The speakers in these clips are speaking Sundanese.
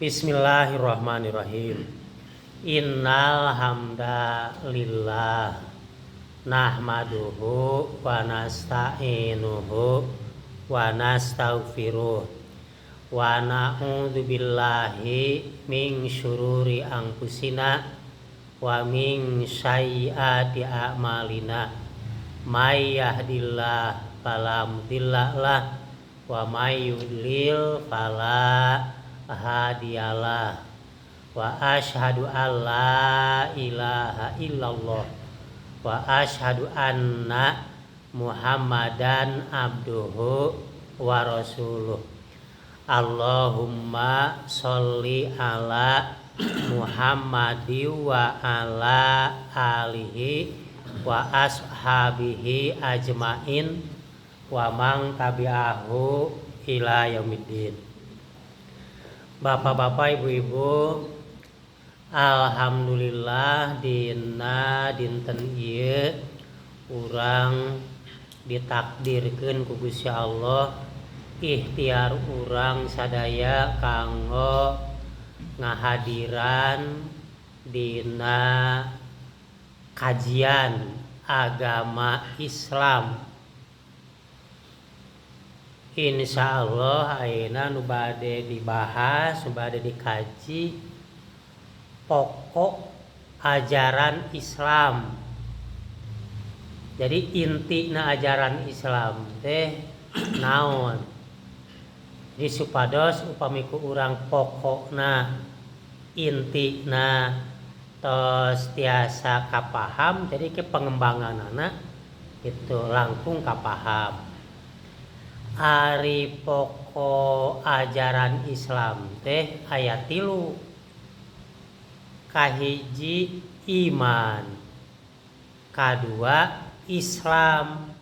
Bismillahirrahmanirrahim. Innal hamdalillah nahmaduhu wa nasta'inuhu wa nastaghfiruh wa na'udzu billahi min syururi anfusina wa min sayyiati a'malina. May yahdihillahu fala mudhillalah wa may yudlil fala hadiyalah. Wa asyhadu alla ilaha illallah wa asyhadu anna Muhammadan abduhu wa rasuluh. Allahumma sholli ala Muhammadi wa ala alihi wa ashabihi ajmain wa man tabi'ahu ila yaumiddin. Bapak-bapak, ibu-ibu, alhamdulillah dina dinten ieu urang ditakdirkeun ku Gusti Allah ikhtiar urang sadaya kanggo ngahadiran dina kajian agama Islam. Insya Allah ayeuna nu bade dibahas, nu bade dikaji pokok ajaran Islam. Jadi intina ajaran Islam teh naon? Jadi supados upami ku urang pokokna intina tos tiasa kapaham, jadi ke pengembanganana itu langkung kapaham. Ari pokok ajaran Islam teh aya 3. Kahiji iman, kadua Islam,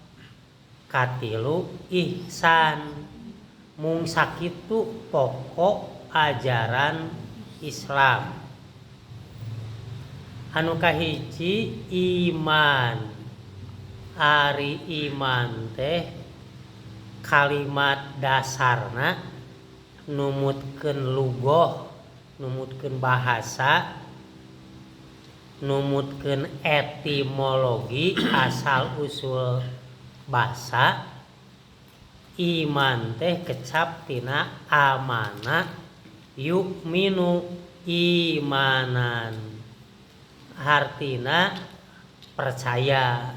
katilu ihsan. Mung sakitu pokok ajaran Islam. Anu kahiji iman. Ari iman teh kalimat dasarna numutkeun lugoh, numutkeun bahasa, numutkeun etimologi asal usul basa. Iman teh kecap tina amana yu'minu imanan, hartina percaya.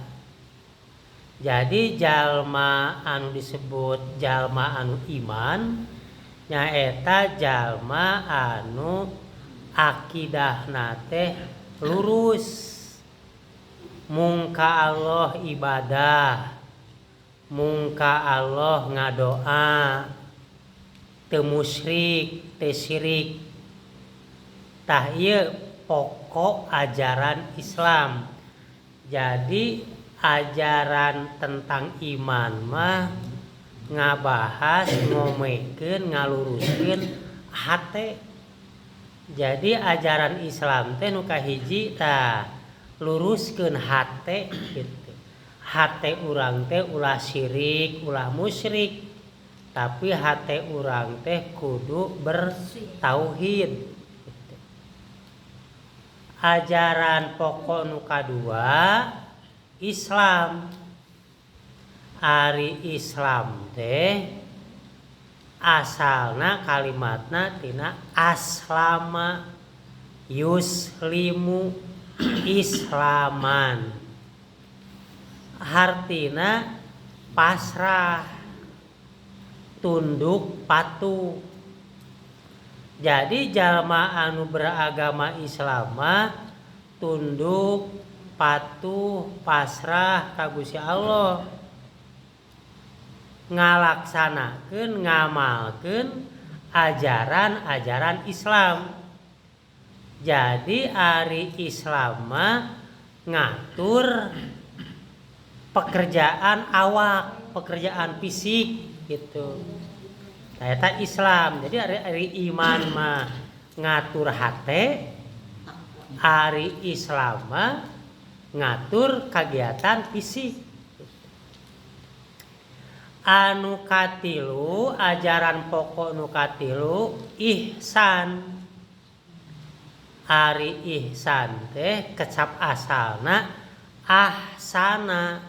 Jadi jalma anu disebut jalma anu iman nyaeta jalma anu akidahna teh lurus, mung ka Allah ibadah, mung ka Allah ngadoa, teu musyrik, teu syirik. Tah ieu pokok ajaran Islam. Jadi ajaran tentang iman mah ngabahas, ngomekeun, ngaluruskeun hate. Jadi ajaran Islam teh nu kahiji tah luruskeun hate gitu. Hate urang teh ulah syirik, ulah musyrik, tapi hate urang teh kudu bertauhid gitu. Ajaran pokok nu kadua Islam. Ari Islam teh asalna kalimatna tina aslama yuslimu islaman, hartina pasrah, tunduk patuh. Jadi jalma anu beragama Islam mah tunduk patuh pasrah ka Gusti Allah, ngalaksanakeun ngamalkeun ajaran-ajaran Islam. Jadi ari Islam mah ngatur pekerjaan awak, pekerjaan fisik gitu. Nah, eta Islam. Jadi ari iman mah ngatur hate, ari Islam mah ngatur kegiatan fisik. Anu katilu, ajaran pokok nu katilu ihsan. Ari ihsan teh kecap asalna ahsana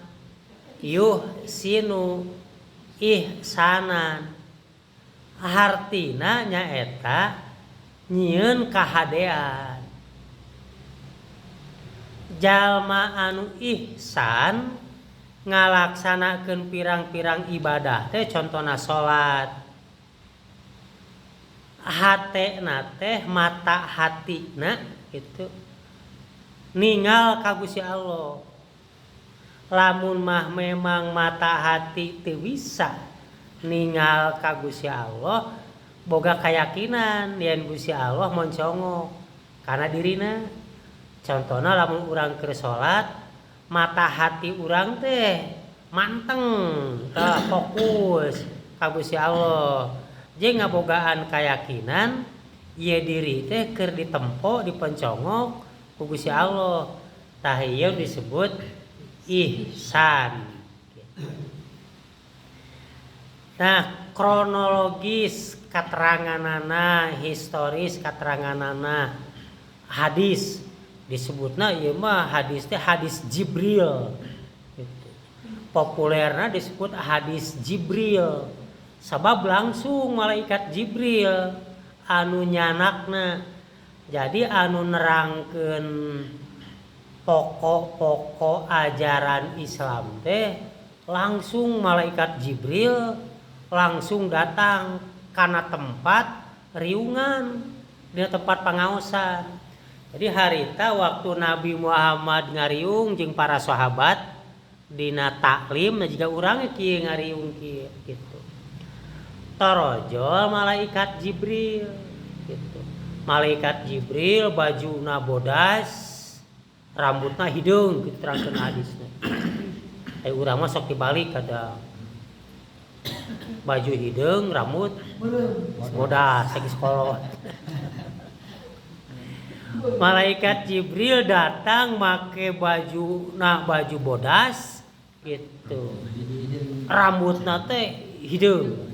yuhsinu ihsanan, hartina nyaeta nyieun kahadean. Jalma anu ihsan ngalaksanakeun pirang-pirang ibadah teh, contohna salat, hatena teh, mata hatina gitu ningal ka Gusti Allah. Lamun mah memang mata hati teu bisa ningal ka Gusti Allah, boga keyakinan yen Gusti Allah moncongok kana dirina. Contohna lamun urang keur salat, mata hati urang teh manteng tah, fokus ka Gusti Allah, jeung ngabogaan keyakinan ieu diri teh keur ditempo, dipencongok ku Gusti Allah. Tah, ieu disebut ihsan. Nah, kronologis kateranganana, historis kateranganana, hadis disebutna ieu mah hadis teh hadis Jibril gitu. Populerna disebut hadis Jibril sabab langsung malaikat Jibril anu nyanakna. Jadi anu nerangkeun pokok-pokok ajaran Islam teh langsung malaikat Jibril, langsung datang karena tempat riungan, di tempat pengaosan. Jadi harita waktu Nabi Muhammad ngariung jeung para sahabat dina taklim, nah jiga urang kieu ngariung kieu gitu. Torojol malaikat Jibril gitu. Malaikat Jibril bajuna bodas, rambutna hideung gitu terangkeun hadisna. Urang mah sok dibalik kadang. Baju hideung, rambut bodas lagi sekolah. Malaikat Jibril datang make baju, nah, baju bodas gitu. Rambutna teh hideung.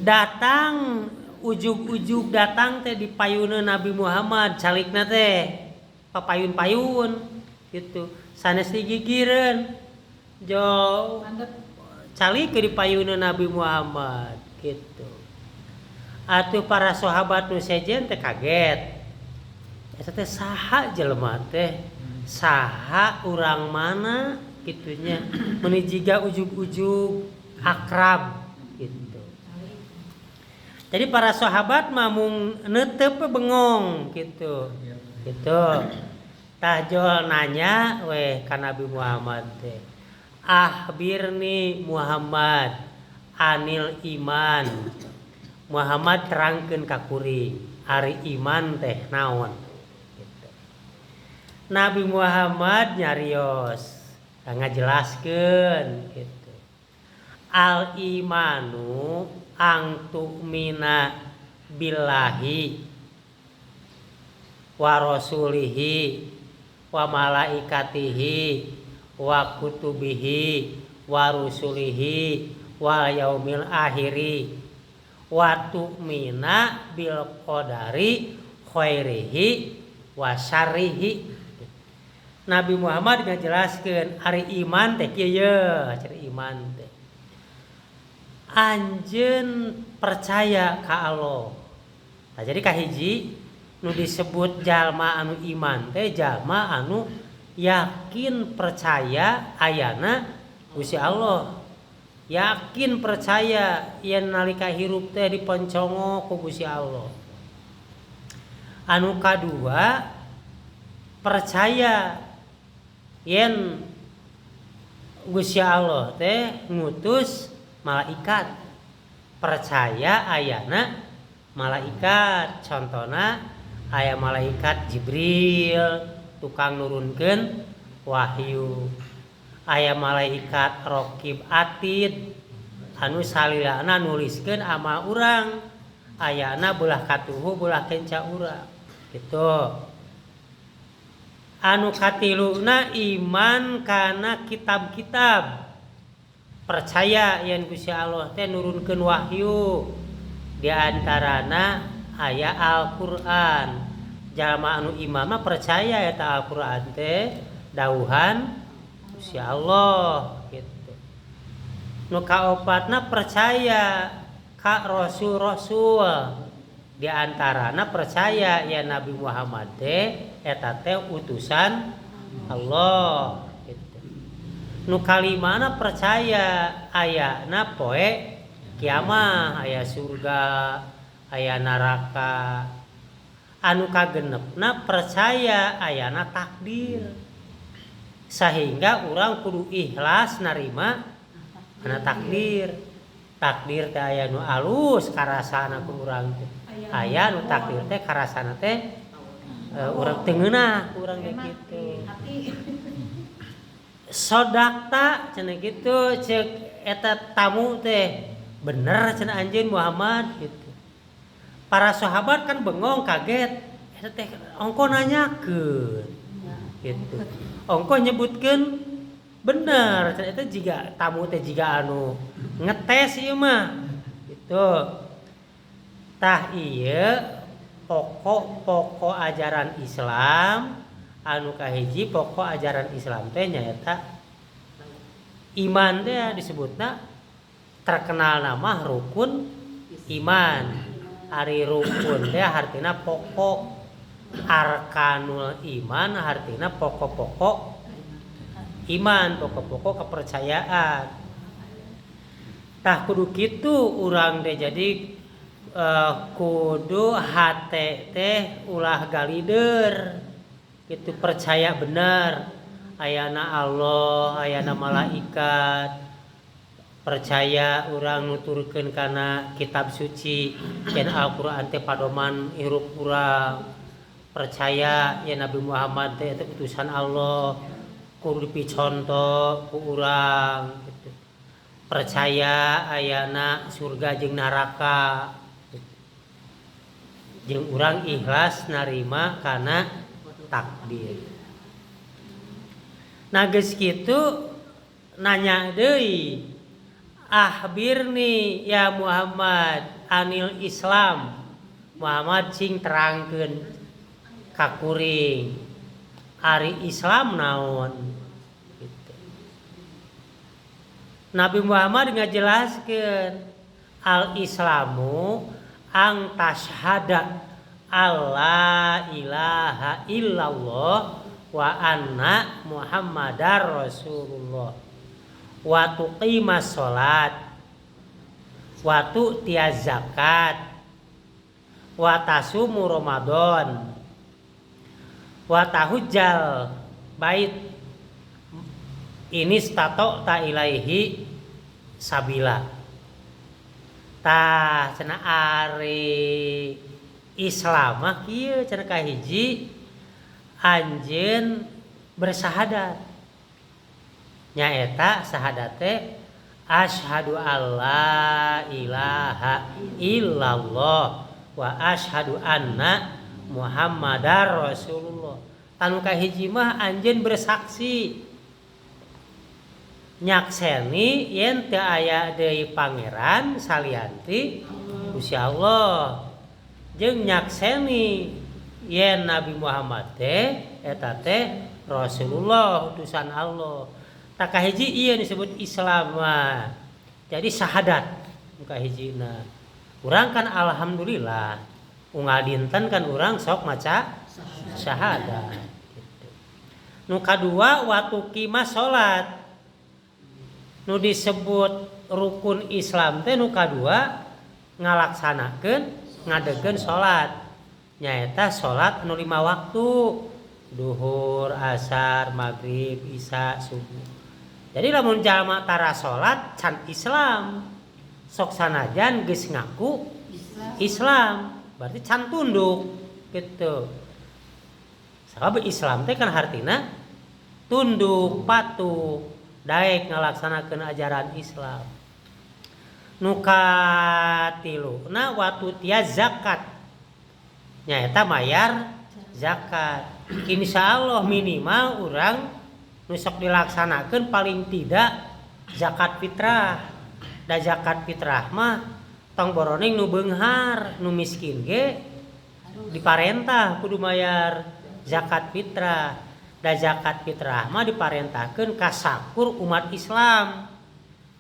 Datang ujug-ujug datang teh di payunna Nabi Muhammad, calikna teh papayun-payun gitu. Sanes digigireun. Jo calik ke di payunna Nabi Muhammad gitu. Atuh para sahabat nu sejen teh kaget. Eta teh saha jelema teh? Saha, urang mana gitunya. Meuni jiga ujug-ujug akrab gitu. Jadi para sahabat mah mung neuteup bengong gitu. Gitu. Tah, jol nanya weh ka Nabi Muhammad teh. Akhbirni Muhammad anil iman. Muhammad, terangkeun ka kuring ari iman teh naon gitu. Nabi Muhammad nyarios, ngajelaskeun gitu. Al imanu ang tu'mina billahi wa rasulihi wa malaikatihi wa kutubihi wa rusulihi wal yaumil akhiri wa tu'mina bil qadari khairihi wa syarrihi. Nabi Muhammad ngajelaskeun ari iman teh kieu ye, ciri iman teh anjeun percaya ka Allah. Nah, jadi kahiji nu disebut jalma anu iman teh jalma anu yakin percaya ayana Gusti Allah. Yakin percaya yen nalika hirup teh diponcongo ku Gusti Allah. Anu kadua, percaya yen Gusti Allah teh ngutus malaikat. Percaya ayana malaikat, contohna aya malaikat Jibril tukang nurunkeun wahyu. Aya malaikat Rokib Atid anu salilana nuliskeun amal urang. Ayana belah katuhu, belah kenca urang gitu. Anu katiluna, iman kana kitab-kitab. Percaya yen Gusti Allah teh nurunkeun wahyu, di antarana aya Al-Qur'an. Jalma anu iman mah percaya eta Al-Qur'an teh dawuhan Gusti Allah gitu. Nu kaopatna percaya ka rasul-rasul, di antarana percaya ya Nabi Muhammad teh eta teh utusan Allah gitu. Nu kalimana percaya ayana poe kiamah, aya surga, aya neraka. Anu kagenepna percaya ayana takdir, sehingga urang kudu ikhlas narima kana takdir. Takdir teh aya nu alus karasana ku urang teh, aya nu takdir teh karasana teh urang teu ngeunah ku urang teh kitu. "Sodakta," cenah kitu cek eta tamu teh, "bener cenah anjeun Muhammad," gitu. Para sahabat kan bengong, kaget, eta teh ongko nanyakeun gitu, ongko nyebutkeun bener cenah. Eta jiga tamu teh jiga anu ngetes ieu mah gitu. Tah, ieu pokok-pokok ajaran Islam. Anu kahiji pokok ajaran Islam teh nyaeta iman teh, disebutna terkenal nama rukun iman. Ari rukun teh artina pokok, arkanul iman artina pokok-pokok iman, pokok-pokok kepercayaan. Tah, kudu kitu urang teh. Jadi kudu hate teh ulah galider gitu, percaya bener ayana Allah, ayana malaikat, percaya urang nuturkeun kana kitab suci yen Al-Qur'an teh padoman hirup urang, percaya ya Nabi Muhammad teh eta utusan Allah, kudu dipiconto ku urang gitu. Percaya ayana surga jeung neraka gitu. Jeung urang ikhlas narima kana takdir. Nah, geus kitu nanya deui, "Akhbirni ya Muhammad anil Islam." Muhammad, cing terangkeun ka kuring ari Islam naon gitu. Nabi Muhammad ngajelaskeun, "Al Islamu ang tasyhada alla ilaha illallah wa anna Muhammadar Rasulullah wa tuqimas sholat wa tu'tiyaz zakat wa tasumu Ramadan wa tahujjal bait inistatho'ta ilaihi sabila." Tah, cenah ari Islam mah kieu cenah, kahiji anjeun bersahadat, nyaeta sahadat teh asyhadu alla ilaha illallah wa asyhadu anna Muhammadar Rasulullah. Tah, nu kahiji mah anjeun bersaksi, nyakseni yen teu aya deui pangeran salianti Gusti Allah, jeung nyakseni yen Nabi Muhammad teh eta teh Rasulullah, utusan Allah. Tah, kahiji ieu disebut Islam mah. Jadi syahadat nu kahijina. Urang kan alhamdulillah unggal dinten kan urang sok maca syahadat gitu. Nu kadua wa tuqimas salat. Nu disebut rukun Islam teh nu kadua ngalaksanakeun, ngadegkeun salat, nyaeta salat nu 5 waktu, duhur, asar, maghrib, isya, subuh. Jadi lamun jalma tara salat can Islam, sok sanajan geus ngaku Islam, berarti can tunduk gitu. Sabab Islam teh kan hartina tunduk, patuh, daek ngalaksanakeun ajaran Islam. Nu katilu na wa tu'tiyaz zakat, nyaeta mayar zakat. Insya Allah minimal urang nu sok dilaksanakeun paling tidak Zakat fitrah. Da zakat fitrah mah tong boroning nu beunghar, nu miskin ge diparentah kudu mayar zakat fitrah. Da zakat fitrah mah diparentahkeun ka sakur umat Islam.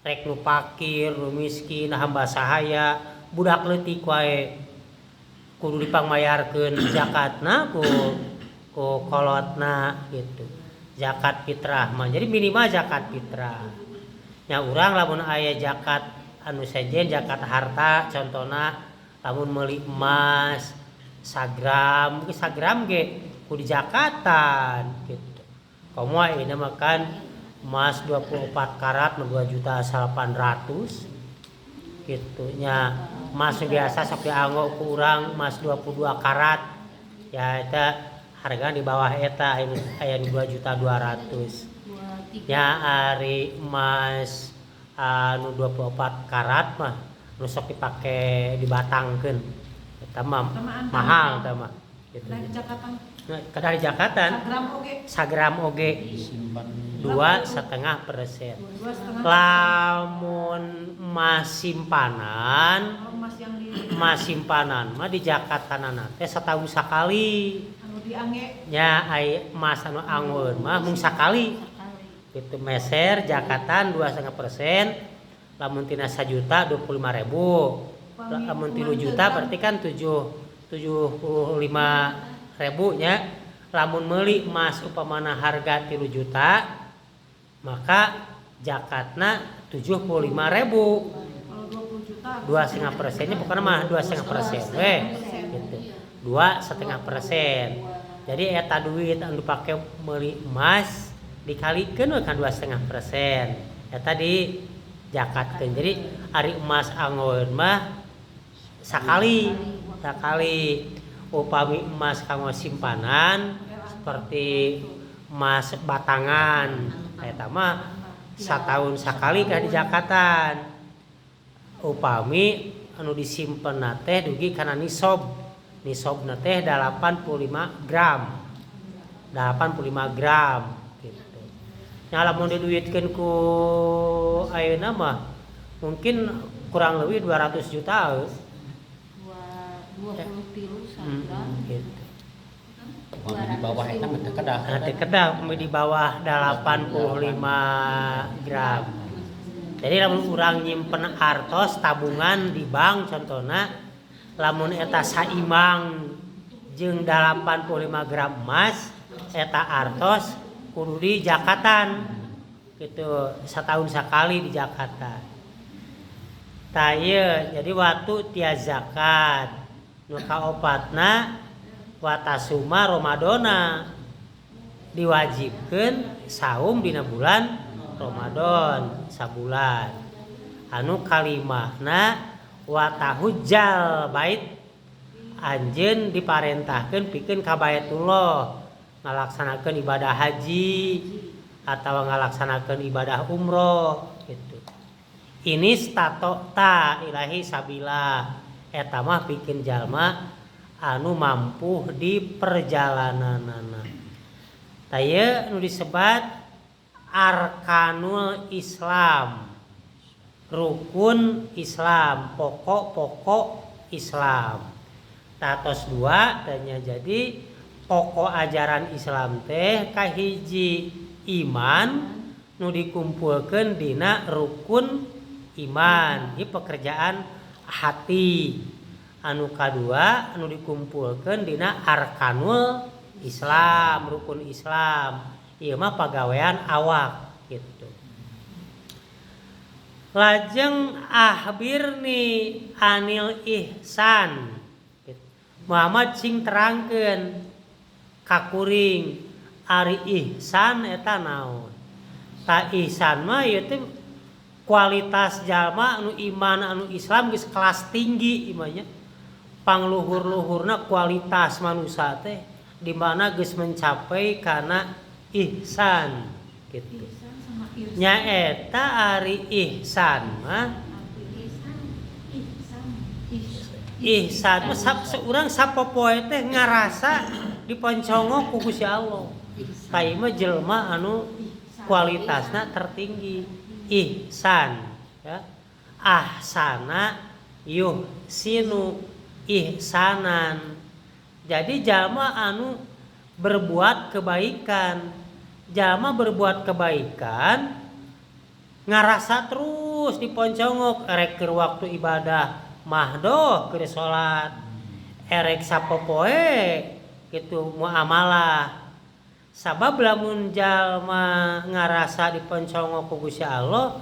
Rek nu fakir, nu miskin, hamba sahaya, budak leutik wae kudu dipangmayarkeun zakatna ku ku kolotna gitu. Zakat fitrah mah jadi minimal zakat fitrah. Nya urang lamun aya zakat anu sejen, zakat harta contohna, lamun meuli emas sagram, ge sagram ge kudu dijakatan gitu. Komo ayeuna mah kan emas 24 karat mah 2 juta 800 gitu nya. Emas biasa sok dianggo ku urang emas 22 karat ya, eta harga di bawah eta, aya 2 juta 200 nya. Ari emas anu 24 karat mah nu sok dipake dibatangkeun eta mah mahal eta mah gitu. Nah, kedah dijakatan. Sagram oge. Sagram oge. Disimpan. 2,5%. Lamun emas simpanan, Kalau emas yang di emas simpanan mah di jakatanana teh setahun sakali. Anu diangge. Nya, ai emas anu anggur mah mung sakali gitu meser jakatan 2,5%. Lamun tina 1 juta 25 ribu, lamun 3 juta berarti kan 75 ribu nya. Lamun meuli emas upamana harga 3 juta, maka jakatna 75 ribu. Kalau 20 juta. 2,5%-nya pokoknya mah 2,5% weh gitu, 2,5%. Jadi eta duit anu dipake meuli emas dikalikeun we kan 2,5%, eta di jakatkeun. Jadi ari emas anggur mah sakali sakali. Upami emas kanggo simpanan seperti emas batangan, eta mah satahun sakali ka dijakatan. Upami anu disimpen teh dugi kana nisob, nisobna teh 85 gram, 85 gram gitu nya. Lamun diduitkeun ku ayeuna mah mungkin kurang lebih 200 juta. 23 sagram. Gitu. Upami di bawah eta mah teu kedah. Nah, teu kedah upami di bawah 85 gram. Jadi lamun urang nyimpen artos tabungan di bank contohna, lamun eta saimang jeung 85 gram emas, eta artos kudu dijakatan gitu, setahun sekali dijakatan. Tah ieu jadi waktu tia zakat. Nu kaopatna, watasuma Ramadona, diwajibkeun saum dina bulan Ramadan sabulan. Anu kalimahna, watahujjal bait, anjeun diparentahkeun pikeun ka Baitullah, ngalaksanakeun ibadah haji atau ngalaksanakeun ibadah umroh gitu. Inistatho'ta ilaihi sabila, eta mah pikeun jalma anu mampu di perjalananana. Tah ieu nu disebat arkanul Islam, rukun Islam, pokok-pokok Islam. Tatos dua tanya. Jadi pokok ajaran Islam teh kahiji iman nu dikumpulkeun dina rukun iman, ieu pekerjaan hati. Anu kadua anu dikumpulkeun dina arkanul Islam, rukun Islam, ieu mah pagawean awak gitu. Lajeng akhbirni anil ihsan gitu. Muhammad, sing terangkeun ka kuring ari ihsan eta naon. Tah, ihsan mah ieu teh kualitas jalma anu iman, anu Islam geus kelas tinggi imanya, pangluhur-luhurna kualitas manusia teh di mana geus mencapai kana ihsan gitu. Ihsan sama irsan. Nyaeta ari ihsan mah Ihsan, ihsan. Ihsan mah urang sapopoe teh ngarasa diponcongok ku Gusti Allah. Tah, ieu mah jelema anu kualitasna tertinggi. ihsan ya. Ahsana yuhsinu ihsanan. Jadi jalma anu berbuat kebaikan, jalma berbuat kebaikan ngarasa terus diponcongok erek keur waktu ibadah mahdoh keur salat, erek sapopoe gitu muamalah. Sabab lamun jalma ngarasa diponcongok ku Gusti Allah,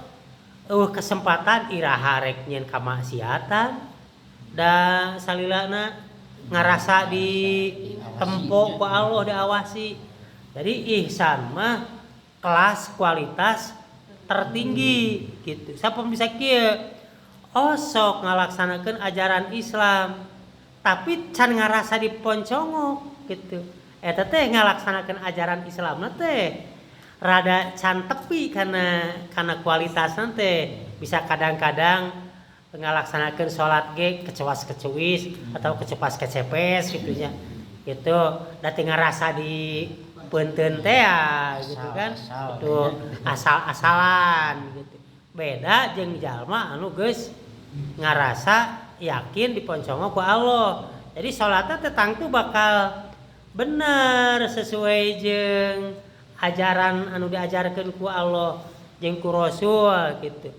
eueuh kesempatan iraha rek nyieun kamaksiatan da salilana ngarasa ditempo ku Allah, diawasi. Jadi ihsan mah kelas kualitas tertinggi gitu. Siapa bisa kieu osok ngalaksanakeun ajaran Islam tapi can ngarasa diponcongok gitu. Eta teh ngalaksanakeun ajaran Islamna teh rada can tepi karena kualitasna teh bisa kadang-kadang ngalaksanakeun salat ge kecewas-kecewis atau kecepas-kecepes gitu nya. Gitu da teu ngarasa di peunteun teh ya, gitu kan. Itu asal-asalan gitu. Beda jeung jalma anu geus ngarasa yakin diponcongok ku Allah. Jadi salatna teh tangtu bakal bener sesuai jeung ajaran anu diajarkeun ku Allah jeung ku Rasul gitu.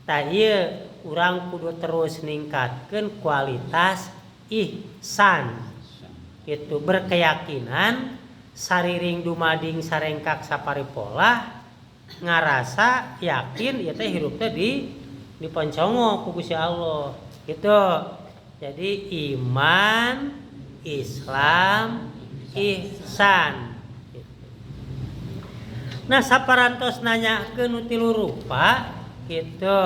Tah ieu urang kudu terus ningkatkeun kualitas ihsan gitu, berkeyakinan sariring dumading sarengkak saparipolah ngarasa yakin ieu teh hirup teh di poncongok ku Gusti Allah gitu. Jadi iman, Islam, ihsan gitu. Nah saparantos nanyakeun nu tilu rupa gitu.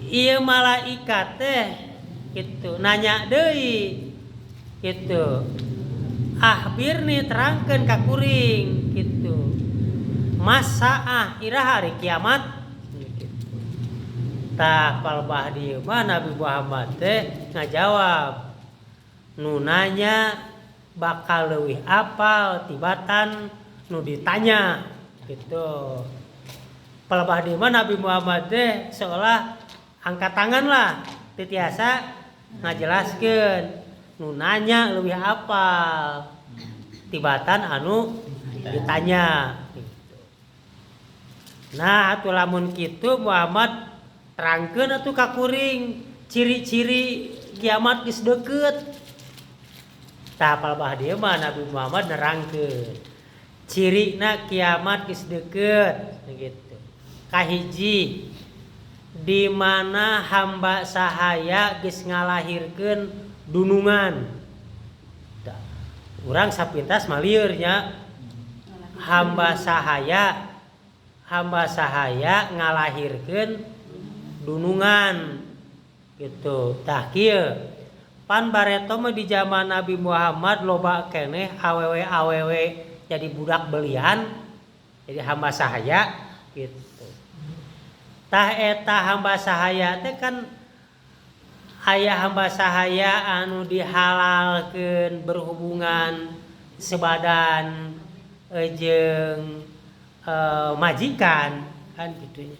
Ieu malaikat teh gitu nanya deui gitu. Ahbirni terangkeun ka kuring gitu. Masaah iraha hari kiamat gitu. Tah palbah dieu mah Nabi Muhammad teh ngajawab nu nanya bakal leuwih apal tibatan nu ditanya gitu. Palbah dieu mah Nabi Muhammad teh seolah angkat tangan lah teu tiasa ngajelaskeun nu nanya leuwih apal tibatan anu ditanya gitu. Nah atuh lamun kitu Muhammad terangkeun atuh ka kuring ciri-ciri kiamat geus deukeut. Tah palbah dieu mah Nabi Muhammad nerangkeun cirina kiamat geus deukeut gitu. Kahiji di mana hamba sahaya geus ngalahirkeun dunungan. Tah, urang sapintas malieur nya. Hamba sahaya ngalahirkeun dunungan gitu. Tah kieu pan bareto mah di zaman Nabi Muhammad loba keneh awewe-awewe jadi budak belian, jadi hamba sahaya gitu. Tah eta hamba sahaya teh kan aya hamba sahaya anu dihalalkeun berhubungan sebadan jeung majikan kan gitu nya.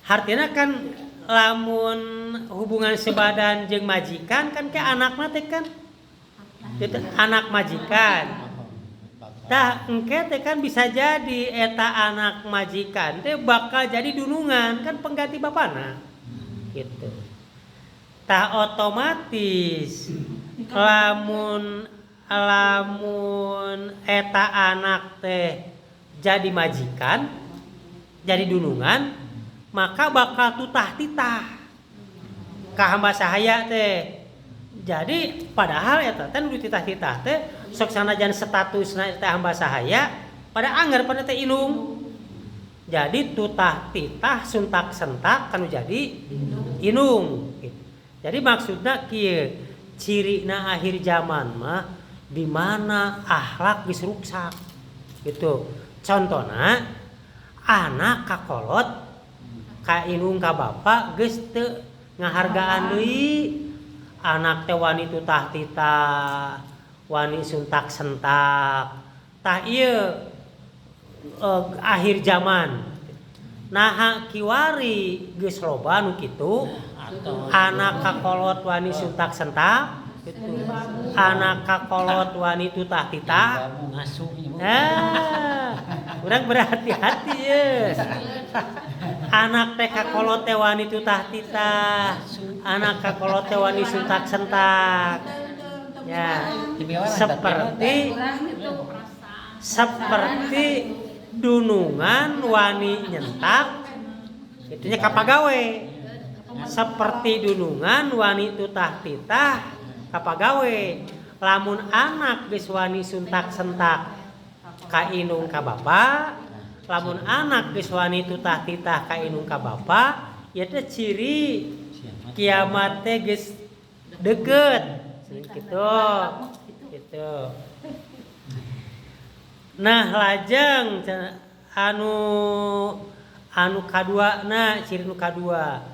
Hartina kan lamun hubungan sebadan jeung majikan kan ke anakna teh kan gitu, anak majikan. Tah engke teh kan bisa jadi eta anak majikan teh bakal jadi dunungan kan pengganti bapana gitu. Tah otomatis lamun eta anak teh jadi majikan, jadi dunungan, maka bakal tutah titah ka hamba sahaya teh. Jadi padahal eta teh nu dititah-titah teh sok sanajan statusna teh hamba sahaya pada anggar pada teh inung. Jadi tutah titah suntak sentak kanu jadi inung gitu. Jadi maksudna kieu, cirina akhir zaman mah di mana akhlak geus ruksak gitu. Contona anak kakolot ka inung ka bapa geus teu ngahargaan deui. Anak teh wani tutah titah, wani suntak sentak. Tah ieu Akhir zaman. Nah, kiwari geus loba nu kitu. Atau Anak kakolot wani suntak sentak gitu. Anak kakolot wani tutah titah. Kamu ngasuh ibu. Nah, urang berhati-hati ya. Anak teh kakolot teh wani tutah titah. Anak kakolot teh wani suntak sentak. Ya. Seperti Kurang itu. Seperti dunungan wani nyentak itunya ka pagawe, seperti dunungan wani tutah titah ka pagawe. Lamun anak geus wani suntak sentak ka indung ka bapa, lamun anak geus wani tutah titah ka indung ka bapa, ieu teh ciri kiamat teh geus deket gitu gitu. Nah, lajeng anu anu kadua, nah, ciri nu kadua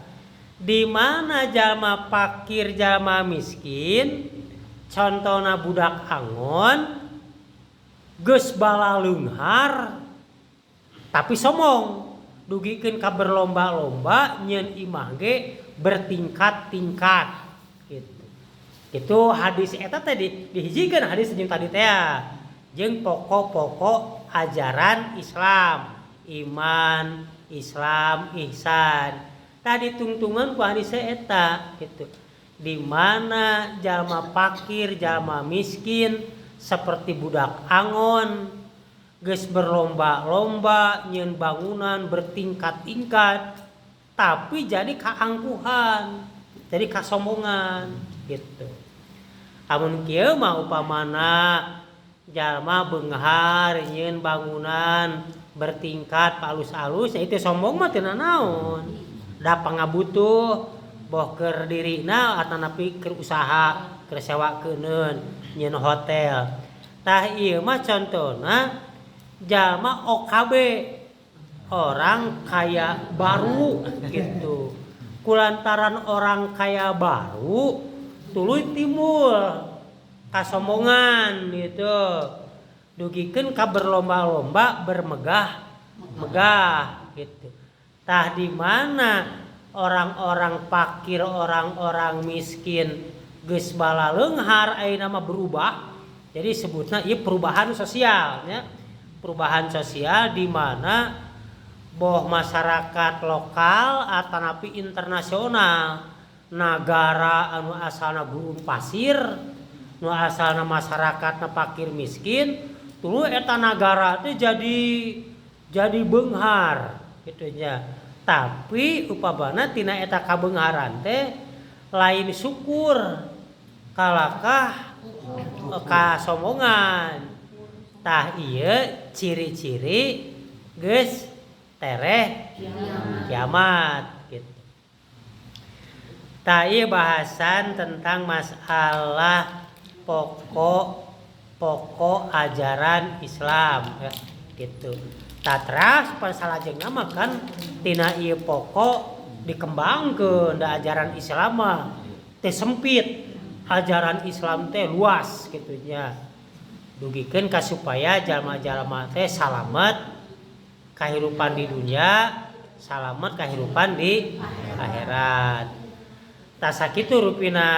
di mana jalma fakir, jalma miskin, contohna budak angon geus balaleunghar tapi sombong dugikeun ka berlomba-lomba nyieun imah ge bertingkat-tingkat gitu. Itu hadis eta tadi dihijikeun hadis jeung tadi teh jeung pokok-pokok ajaran Islam, iman, Islam, ihsan. Tadi tungtungan ku hadis eta gitu. Di mana jalma fakir, jalma miskin seperti budak angon geus berlomba-lomba nyieun bangunan bertingkat-tingkat tapi jadi kaangkuhan, jadi kasombongan gitu. Amun kieu mah upamana jalma beunghar nyieun bangunan bertingkat alus-alus, ya itu sombong mah teu naon. Da pangabutuh boh keur dirina atanapi keur usaha, keur sewakeun nyieun hotel. Tah, ieu mah contona jalma OKB, orang kaya baru gitu. Kulantaran orang kaya baru tuluy timbul kasombongan gitu, dugikeun ka berlomba-lomba bermegah megah gitu. Tah, di mana orang-orang fakir, orang-orang miskin geus balaleunghar ayeuna mah berubah. Jadi sebutna ieu perubahan sosial nya, perubahan sosial di mana boh masyarakat lokal atanapi internasional, nagara anu asalna gurun pasir, nu asalna masyarakatna fakir miskin, tuluy eta nagara teh jadi beunghar gitu nya. Tapi upamana tina eta kabeungharan teh lain syukur, kalakah kasombongan. Tah, ieu ciri-ciri geus tereh kiamat gitu. Tah, ieu bahasan tentang masalah pokok pokok ajaran Islam ya, gitu. Tah, teras salajengna mah kan tina ieu pokok dikembangkeun, da ajaran Islam mah teh sempit, ajaran Islam teh luas gitu nya, dugikeun ka supaya jalma-jalma teh salamet kahirupan di dunia, salamet kahirupan di akhirat. Tah, sakitu rupina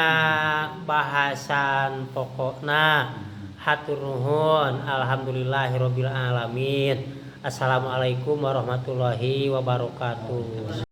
bahasan pokokna. Hatur nuhun. Alhamdulillahirabbil alamin. Assalamualaikum warahmatullahi wabarakatuh.